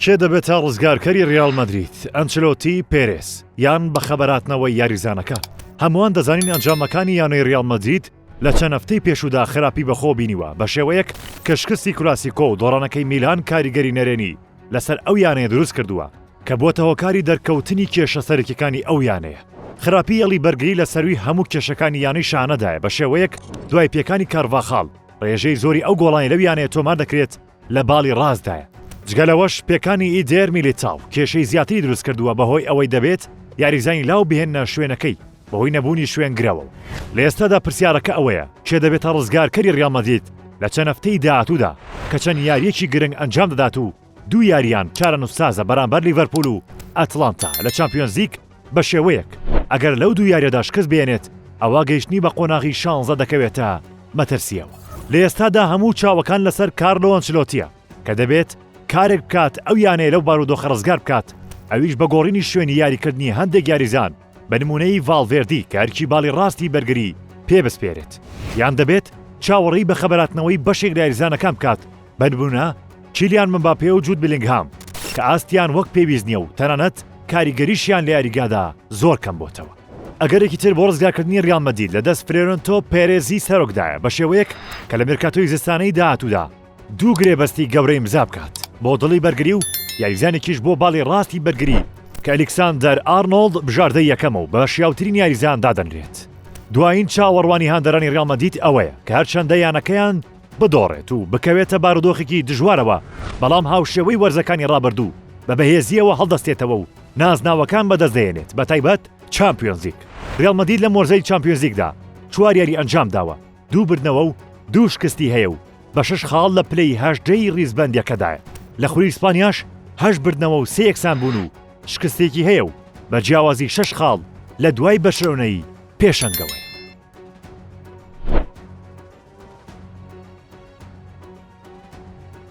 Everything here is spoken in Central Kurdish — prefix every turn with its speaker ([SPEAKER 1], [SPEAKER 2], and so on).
[SPEAKER 1] کێ دەبێتە ڕزگارکەری ڕیاڵ مەدرید، ئەنچلۆتی، پێرێز، یان بەخەبەرهاتنەوەی یاریزانەکان؟ هەمووان دەزانین ئەنجامەکانی یانەی ڕیاڵ مەدرید لە چەند هەفتەی پێشوودا خراپی بەخۆوە بینیوە بەشێوەیەک کە شکستی کلاسیکۆ و دۆڕانەکەی میلان کاریگەری نەرێنی لەسەر ئەو یانەیە دروستکردووە کە بووەتە هۆکاری دەرکەوتنی کێشە سەرەکیەکانی ئەو یانەیە. خراپی هێڵی بەرگری لە سەرووی هەموو کێشەکانی یانەی شاهانەدایە بەشێوەیەک دوای پێکانی کارڤاخال ڕێژەی زۆری ئەو گۆڵانەی لەو یانەیە تۆمار دەکرێت لە باڵی ڕاستدایە. جگە لەوەش پێکانی ئیدێر میلیتاو کێشەی زیاتری دروستکردووە بەهۆی ئەوەی دەبێت یاریزانی لاو بهێننە شوێنەکەی بەهۆی نەبوونی شوێنگرەوە. لە ئێستادا پرسیارەکە ئەوەیە کێ دەبێتە ڕزگارکەری ڕیاڵ مەدرید لە چەند هەفتەی داهاتوودا کە چەند یارییەکی گرنگ ئەنجام دەدات و دوو یارییان چارەنووسسازە بەرامبەر لیڤەرپوول و ئەتڵانتا لە چامپیۆنزلیگ بەشێوەیەک ئەگەر لەو دوو یارییەدا شکست بهێنێت ئەوا گەیشتنی بە قۆناغی شانزە دەکەوێتە مەترسییەوە. لە ئێستادا هەموو چاوەکان لەسەر کارلۆ ئەنچلۆتییە کە دەبێت کارێک بکات ئەو یانەیە لەو بارودۆخە ڕزگار بکات ئەویش بە گۆڕینی شوێنی یاریکردنی هەندێک یاریزان بە نموونەی ڤاڵڤێردی کە ئەرکی باڵی ڕاستی بەرگری پێ بسپێرێت یان دەبێت چاوەڕێی بەخەبەرهاتنەوەی بەشێک لە یاریزانەکان بکات بە نموونە کیلیان مباپێ و جود بلینگهام کە ئاستیان وەک پێویست نییە و تەنانەت کاریگەریشیان لە یاریگادا زۆر کەم بۆتەوە. ئەگەرێکی تر بۆ ڕزگارکردنی ریال مەدرید لە دەست فلێرنتۆ پێرێزی سەرۆکدایە بە شێوەیەک کە لە مێرکاتۆی زستانەی داهاتوودا دوو گرێبەستی گەورە ئیمزا بکات بۆ دڵی بەرگری و یاریزانێکیش بۆ باڵی ڕاستی بەرگری کە ئەلیکساندەر ئارنۆڵد بژاردەی یەکەمە و بە شیاوترین یاریزان دادەنرێت. دوایین چاوەڕوانی هاندەرانی ریال مەدرید ئەوەیە کە هەرچەندە یانەکەیان بدۆڕێت و بکەوێتە بارودۆخێکی دژوارەوە، بەڵام هاوشێوەی وەرزەکانی ڕابردوو بە بەهێزییەوە هەڵدەستێتەوە و نازناوەکان بەدەستدەهێنێت بەتایبەت چامپیۆنزلیگ. ریال مەدرید لەم وەرزەی چامپیۆنزلیگدا چوار یاری ئەنجامداوە، دوو بردنەوە و دوو شکستی هەیە و بە شەش خاڵ لە پلەی هەژدەی ریزبەندییەکەدایە. لە خولی ئیسپانیاش هەشت بردنەوە و سێ یەکسانبوون و شکستێکی هەیە و بە جیاوازی شەش خاڵ لە دوای بەرشەلۆنەی پێشەنگەوەیە.